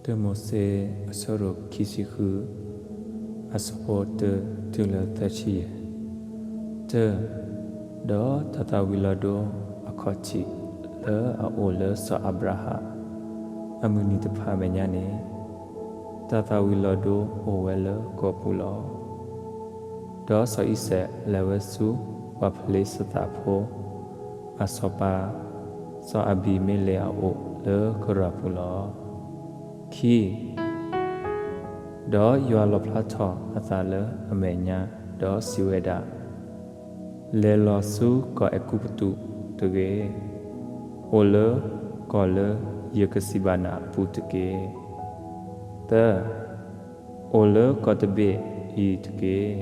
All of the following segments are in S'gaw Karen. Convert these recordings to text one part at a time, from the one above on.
တၢမိၤၡ့ အဆၢဒိၣ်ခံဆံဃု, အဆၢဖိတၢတုၤလၢသၢဆံယဲၢ်. တၢ, ဒီးတၢ်သၣ်ဝံၤလီၤဒိအခီၣ်ထံးလၢအအိၣ်လၢစီၤအၤဘြၤဟၣ်အမုၢ်နံၤတဖၣ်အမဲာ်ညါန့ၣ်, တၢ်သၣ်ဝံၤလီၤဒိအိၣ်ဝဲလၢကီၢ်ပူၤလီၤ. ဒီးစီၤအံၤစဲးလဲၤဝဲဆူပှၤဖလ့ၡသးဖိ အစီၤပၤ စီၤအဘံၤမ့လ့းအအိၣ်လၢကရၢ်ပူၤလီၤ. ခံ, ဒီးယွၤလီၣ်ဖျါထီၣ်အသးလၢအမဲာ်ညါ, ဒီးစံးဝဲဒၣ်, လဲၤလီၤဆူကီၢ်အဲၤကူပတူးတဂ့ၤ. အိၣ်လၢကီၢ်လၢယကစံးဘၣ်နၤအပူၤတက့ၢ်. သၢ, အိၣ်လၢကီၢ်တဘ့ၣ်အံၤတက့ၢ်.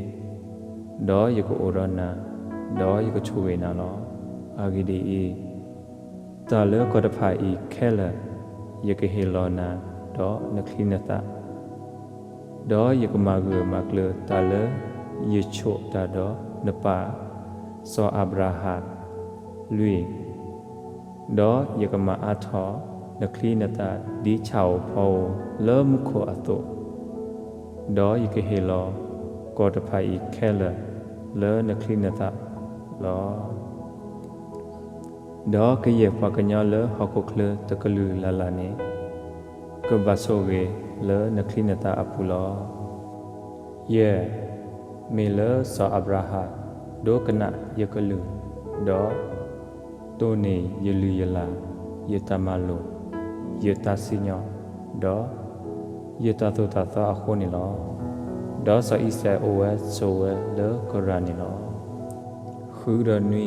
ဒီးယကအိၣ်ဒီးနၤ, ဒီးယကဆိၣ်ဂ့ၤနၤလီၤ. အဂ့ၢ်ဒ်အံၤ, တၢ်လၢကီၢ်တဖၣ်အံၤခဲလၢာ် ယကဟ့ၣ်လီၤနၤ, ဒီးနချံနသၣ်, ဒီးယကမၤဂၢၢ်မၤကျၢၤတၢ်လၢယဆိၣ်တၢ်ဒီးနပၢ် စီၤအၤဘြၤဟၣ်. လွံၢ်, ဒီးယကမၤအါထီၣ်နချံနသၣ်ဒ်ဆၣ်ဧိၤဖီဧိၤလၢမူခိၣ်အသိး, ဒီးယကဟ့ၣ်လီၤကီၢ်တဖၣ်အံၤခဲလၢာ်လၢနချံနသၣ်လီၤ. ဒီးကယဲၢ်ပှၤကညီလၢဟီၣ်ခိၣ်ချၢတကလုာ်လၢ်လၢ်န့ၣ် ကဘၣ်ဆိၣ်ဂ့ၤလၢနချံနသၣ်အပူၤလီၤ. ယဲၢ်, မ့ၢ်လၢစီၤအၤဘြၤဟၣ်ဒိကနၣ်ယကလုၢ်, ဒီးတိၢ်န့ၢ်ယလုၢ်ယလၢ်, ယတၢ်မၤလိာ်, ယတၢ်စံၣ်ညီၣ်, ဒီးယတၢ်သိၣ်တၢ်သီအဃိန့ၣ်လီၤ. ဒီးစီၤအံၤစဲးအိၣ်ဝဲဆိးဝဲလၢကရၢ်န့ၣ်လီၤ. ဃုဒီးနွံ,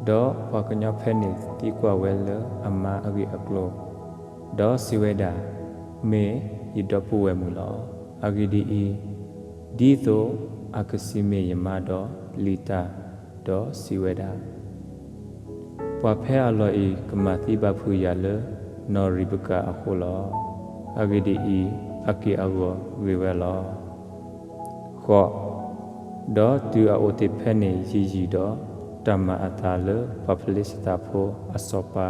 ဒီးပှၤကညီဖဲန့ၣ်သံကွၢ်ဝဲလၢအမါအဂ့ၢ်အကျိၤ, ဒီးစံးဝဲဒၣ်, မ့ၢ်ယဒီပုၢ်ဝဲၢ်မုၣ်လီၤ. အဂ့ၢ်ဒ်အံၤ, ဒ်သိးအကစံးမ့ၢ်ယမါဒီးပျံၤတၢ်, ဒီးစံးဝဲဒၣ်, ပှၤဖဲအလီၢ်အံၤကမၤသံဘၣ်ဖုးယၤလၢနီၢ်ရံးဘကၤအဃိလီၤ. အဂ့ၢ်ဒ်အံၤ, အက့ၢ်အဂီၤဂ့ၤဝဲလီၤ. ဃိး, ဒီးတုၤအအိၣ်သ့ၣ်ဖဲန့ၣ်ယံာ်ယံာ်ဒီး, တၢ်မၤအသးလၢပှၤဖလ့ၡသးဖိအစီၤပၤ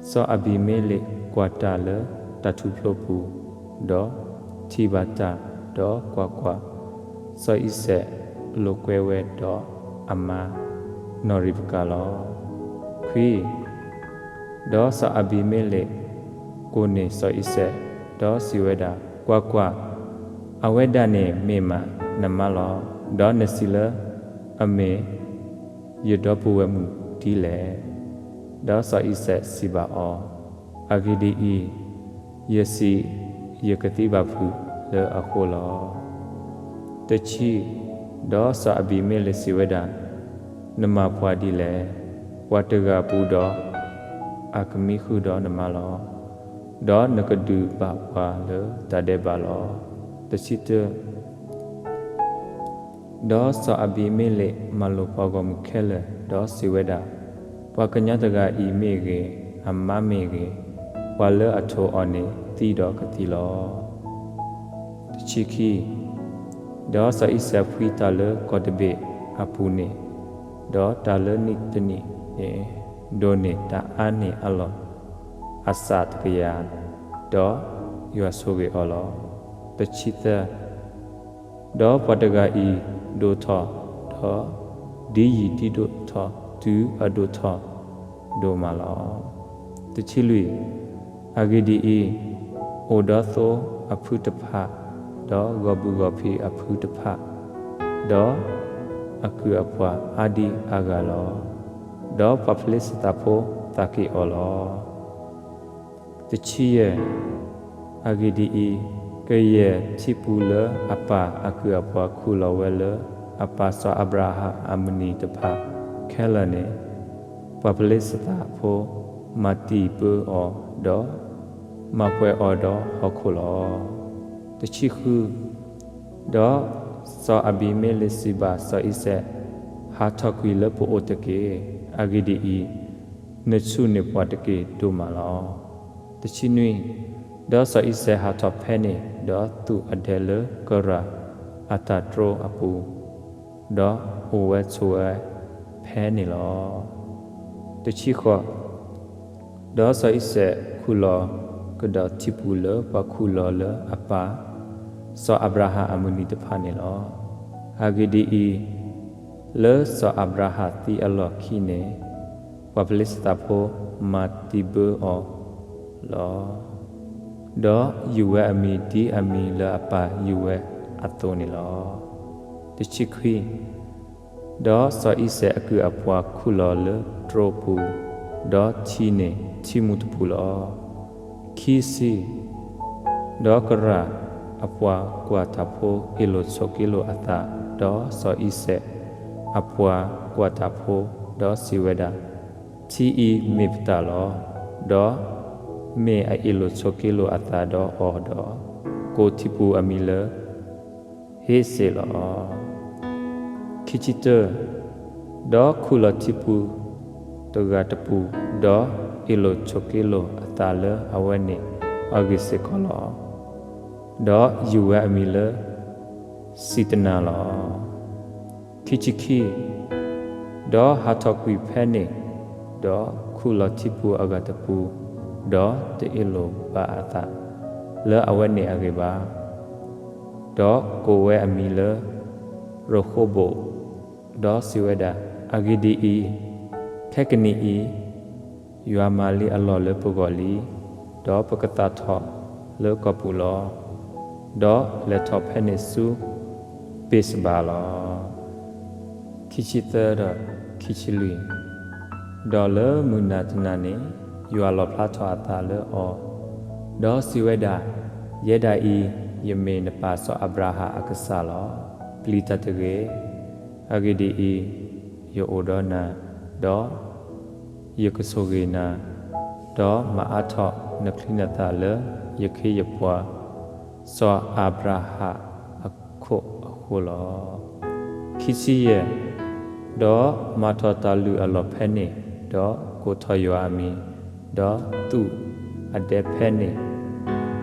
စီၤအဘံၤမ့လ့းကွၢ်တၢ်လၢတၢ်ထူၣ်ဖျိပူၤ, ဒီးထံၣ်ဘၣ်တၢ်, ဒီးကွၢ်ကွၢ်, စီၤအံၤစဲးလိာ်ကွဲဝဲဒီးအမါ နီၢ်ရံးဘကၤလီၤ. ခွံ, ဒီးစီၤအဘံၤမ့လ့းကိးန့ၢ်စီၤအံၤစဲး, ဒီးစံးဝဲဒၣ်, ကွၢ်ကွၢ်, အဝဲဒၣ်န့ၣ်မ့ၢ်မးနမါလီၤ. ဒီးနစံးလၢအမ့ၢ်ယဒီပုၢ်ဝဲၢ်မုၣ်ဒ်လဲၣ်. ဒီးစီၤအံၤစဲးစံးဘၣ်အီၤ, အဂ့ၢ်ဒ်အံၤ, ယစံးယကသံဘၣ်ဖုးလၢအဃိလီၤ. တဆံ, ဒီးစီၤအဘံၤမ့လ့းစံးဝဲဒၣ်, နမၤပှၤဒ်လဲၣ်. ပှၤတဂၤအပူၤဒီး အကမံဃုာ်ဒီးနမါလီၤ. ဒီးနကဒုးဘၣ်ပှၤလၢတၢ်ဒဲးဘးလီၤ. တဆံတၢ, ဒီးစီၤအဘံၤမ့လ့းမၤလိာ်ပှၤဂီၢ်မုၢ်ခဲလၢာ်, ဒီးစံးဝဲဒၣ်, ပှၤကညီတဂၤအံၤမ့ၢ်ဂ့ၤ, အမါမ့ၢ်ဂ့ၤ, ပှၤလၢအထိးအီၤန့ၣ်သံဒီးကသံလီၤ. တဆံခံ, ဒီးစီၤအံၤစဲးဖှံတၢ်လၢကီၢ်တဘ့ၣ်အပူၤန့ၣ်, ဒီးတၢ်လၢနံၣ်တနံၣ်န့ၣ် ဒိးန့ၢ်တၢ်အါန့ၢ်အလီၢ်အစးတကယၤ, ဒီးယွၤဆိၣ်ဂ့ၤအီၤလီၤ. တဆံသၢ, ဒီးပှၤတဂၤအံၤဒိၣ်ထီၣ်, ဒီးဒ်ယံာ်ဒ်ဒိၣ်ထီၣ်တုၤအဒိၣ်ထီၣ်ဒိၣ်မးလီၤ. တဆံလွံၢ်, အဂ့ၢ်ဒ်အံၤ, အိၣ်ဒီးသိအဖုတဖၣ်, ဒီးဂီၤဘုၣ်ဂီၤဖံးအဖုတဖၣ်, ဒီးအကုၢ်အပှၤအါဒံအါဂၤလီၤ. ဒီးပှၤဖလ့ၡသးဖိသးက့ၤအီၤလီၤ. တဆံယဲၢ်, အဂ့ၢ်ဒ်အံၤ, ကယဲၢ်ထံပူၤလၢအပၢ်အကုၢ်အပှၤခူၣ်လီၤဝဲလၢအပၢ်စီၤအၤဘြၤဟၣ်အမုၢ်နံၤတဖၣ်ခဲလၢာ်န့ၣ်, ပှၤဖလ့ၡသးဖိမၤတံာ်ပၢအီၤ, ဒီးမၤပှဲၤအီၤဒီးဟီၣ်ခိၣ်လီၤ. တဆံဃု, ဒီးစီၤအဘံၤမ့လ့းစံးဘၣ်စီၤအံၤစဲး, ဟးထီၣ်ကွံာ်လၢပအိၣ်တက့ၢ်. အဂ့ၢ်ဒ်အံၤ, နဆူၣ်န့ၢ်ပှၤတက့ၢ်ဒိၣ်မးလီၤ. တဆံနွံ, ဒီးစီၤအံၤစဲးဟးထီၣ်ဖဲန့ၣ်, ဒီးသူၣ်အဒဲလၢကရၢ်အတၢ်တြိအပူၤ, ဒီးအိၣ်ဝဲဆိးဝဲဖဲန့ၣ်လီၤ. တဆံဃိး, ဒီးစီၤအံၤစဲးခူၣ်လီၤ ကဒီးထံပူၤလၢပှၤခူၣ်လီၤလၢအပၢ် စီၤအၤဘြၤဟၣ်အမုၢ်နံၤတဖၣ်န့ၣ်လီၤ. အဂ့ၢ်ဒ်အံၤ, လၢစီၤအၤဘြၤဟၣ်သံအလီၢ်ခံန့ၣ်, ပှၤဖလ့ၡသးဖိမၤတံၤဘၢအီၤလီၤ. ဒီးယူၤဝဲအမံၤဒ်အမံၤလၢအပၢ်ယူၤဝဲအသိးန့ၣ်လီၤ. တဆံခွံ ဒီးစီၤအံၤစဲးအကုၢ်အပှၤခူၣ်လီၤလၢတြီပူၤ, ဒီးထံန့ၢ်ထံမူတပူၤလီၤ. ခံဆံ, ဒီးကရၢ်အပှၤကွၢ်တၢ်ဖိအ့ၣ်လိာ်ဆိးက့လိာ်အသး, ဒီးစီၤအံၤစဲးအပှၤကွၢ်တၢ်ဖိ, ဒီးစံးဝဲဒၣ်, ထံအံၤမ့ၢ်ပတၢ်လီၤ. ဒီးမ့ၢ်အအ့ၣ်လိာ်ဆိးက့လိာ်အသးဒီးအီၤဒီး, ကိးထံပူၤအမံၤလၢ ဟ့းစ့းလီၤ. ခံဆံတၢ, ဒီးခူၣ်လီၤထံပူၤတဂၤတပူၤ, ဒီးအ့ၣ်လိာ်ဆိးက့လိာ်အသးလၢ အဝဲန့ၣ်အဂ့ၢ်စ့ၢ်ကီးလီၤ. ဒီးယူၤဝဲအမံၤလၢ စံးတနၤလီၤ. ခံဆံခံ, ဒီးဟးထီၣ်ကွံာ်ဖဲန့ၣ်, ဒီးခူၣ်လီၤထံပူၤအဂၤတပူၤ, ဒီးတအ့ၣ်လိာ်ဘၣ်အသးလၢအဝဲန့ၣ်အဂ့ၢ်ဘၣ်. ဒီးကိးဝဲအမံၤလၢ ရဃိဘိၣ်, ဒီးစံးဝဲဒၣ်, အဂ့ၢ်ဒ်အံၤ, ခဲကနံၣ်အံၤ, ယွၤမၤလံအလီၢ်လၢပဂီၢ်လံ, ဒီးပကသၣ်ထီၣ်လၢကီၢ်ပူၤလီၤ. ဒီးလဲၤထီၣ်ဖဲန့ၣ်ဆူဘ့းၡဘၤလီၤ. ခံဆံသၢဒီးခံဆံလွံၢ်, ဒီးလၢမုၢ်နၤတနၤန့ၣ်, ယွၤလီၣ်ဖျါထီၣ်အသးလၢအီၤ, ဒီးစံးဝဲဒၣ်, ယဲဒၣ်အံၤ, ယမ့ၢ်နပၢ်စီၤအၤဘြၤဟၣ်အကစၢ်လီၤ. ပျံၤတၢ်တဂ့ၤ. အဂ့ၢ်ဒ်အံၤ, ယအိၣ်ဒီးနၤ, ဒီးယကဆိၣ်ဂ့ၤနၤ, ဒီးမၤအါထီၣ်နချံနသၣ်လၢယခ့ယပှၤ စီၤအၤဘြၤဟၣ်အခိၣ်အဃိလီၤ. ခံဆံယဲၢ်, ဒီးမၤထီၣ်တၢ်လုၢ်အလီၢ်ဖဲန့ၣ်, ဒီးကိးထီၣ်ယွၤအမံၤ, ဒီးသူၣ်အဒဲဖဲန့ၣ်,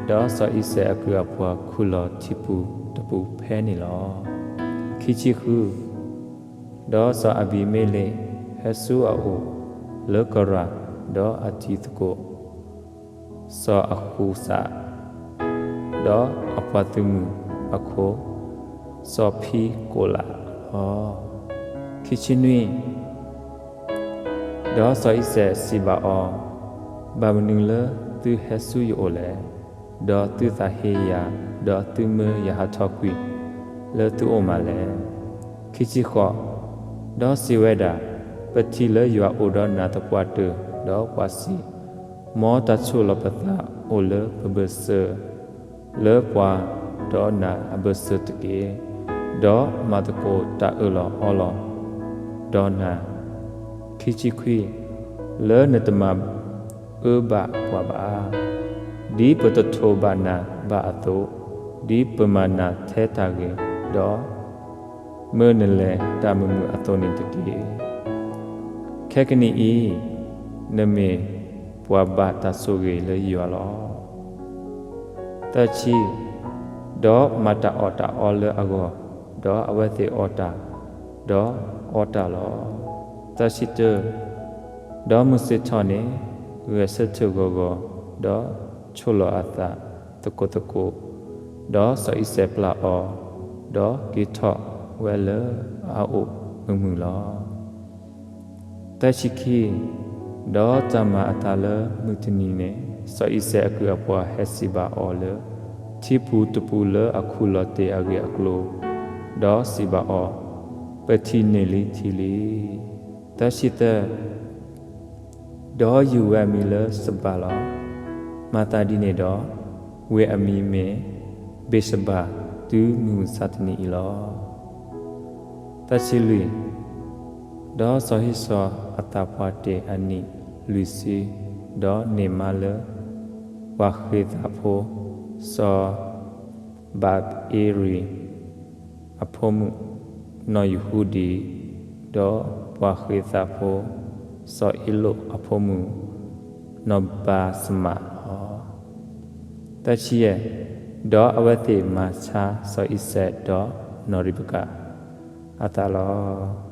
ဒီးစီၤအံၤစဲးအကုၢ်အပှၤခူၣ်လီၤထံပူၤတပူၤဖဲန့ၣ်လီၤ. ခံဆံဃု, ဒီးစီၤအဘံၤမ့လ့းဟဲဆူအအိၣ်လၢကရၢ်, ဒီးအတံၤသကိး စီၤအဃူးစး, ဒီးအပှၤသုးမုၢ်အခိၣ် စီၤဖံကိးလးလီၤ. ခံဆံနွံ, ဒီးစီၤအံၤစဲးစံးဘၣ်အီၤ, ဘၣ်မနုၤလၢသုဟဲဆူယအိၣ်လဲၣ်, ဒီးသုသးဟ့ယၤ, ဒီးသုမၢယဟးထီၣ်ကွံာ်လၢသုအိၣ်မးလဲၣ်. ခံဆံဃိး, ဒီးစံးဝဲဒၣ်, ပထံၣ်လၢယွၤအိၣ်ဒီးနၤသပှၢ်တၢၢ်, ဒီးပှၤစံး, မ်တၢ်ဆိၣ်လီၤပသးအိၣ်လၢပဘၢၣ်စၢၤလၢပှၤဒီးနၤအဘၢၣ်စၢၤတက့ၢ်, ဒီးမၤသကိးတၢ်အၢၣ်လီၤအီလီၤဒီးနၤ. ခံဆံခွံ, လၢနတမၤအၢဘၣ်ပှၤဘၣ်, ဒ်ပတထိးဘၣ်နၤဘၣ်အသိး, ဒ်ပမၤနၤထဲတၢ်ဂ့ၤ, ဒီးမၢနလဲၤတၢ်မုာ်မုာ်အသိးန့ၣ်တက့ၢ်. ခဲကနံၣ်အံၤ, နမ့ၢ်ပှၤဘၣ်တၢ်ဆိၣ်ဂ့ၤလၢယွၤလီၤ. သၢဆံ, ဒီးမၤတၢ်အီၣ်တၢ်အီလၢအဂီၢ်, ဒီးအဝဲသ့ၣ်အီၣ်တၢ်, ဒီးအီတၢ်လီၤ. သၢဆံတၢ, ဒီးမုၢ်ဆ့ၣ်ထီၣ်န့ၣ်, ဂဲၤဆၢထၢၣ်ဂီၤဂီၤ, ဒီးဆိၣ်လီၤအသးသကိးသကိး, ဒီးစီၤအံၤစဲးပျၢ်အီၤ, ဒီးက့ၤထီၣ်ဝဲလၢအအိၣ်မုာ်မုာ်လီၤ. သၢဆံခံ, ဒီးတၢ်မၤအသးလၢမုၢ်တနံၤန့ၣ်, စီၤအံၤစဲးအကုၢ်အပှၤဟဲစံးဘၣ်အီၤလၢ ထံပူၤတပူၤလၢအခူၣ်လီၤတ့ၢ်အဂ့ၢ်အကျိၤ, ဒီးစံးဘၣ်အီၤ, ပထံၣ်န့ၢ်လံထံၣ်လံ. သၢဆံသၢ, ဒီးယူၤဝဲအမံၤလၢစဘၤလီၤ. မၤသးဒ်န့ၣ်ဒီး, ဝ့ၢ်အမံၤမ့ၢ်ဘ့းၡဘၤတုၤမုၢ်မဆါတနံၤအံၤလီၤ. သၢဆံလွံၢ်, ဒီးစီၤဧ့ၡီၤအသးပှၢ်တ့ၢ်အနံၣ်လွံၢ်ဆံ, ဒီးန့ၢ်မါလၢပှၤဃ့ၤသးဖိ စီၤဘးအ့ရံၤ အဖိမုၣ် နီၢ်ယဟူဒံ, ဒီးပှၤဃ့ၤသးဖိ စီၤအ့လိးအဖိမုၣ် နီၢ်ဘၤၡမးလီၤ. သၢဆံယဲၢ်, ဒီးအဝဲသ့ၣ်မၤဆါစီၤအံၤစဲးဒီးနီၢ်ရံးဘကၤအသးလီၤ.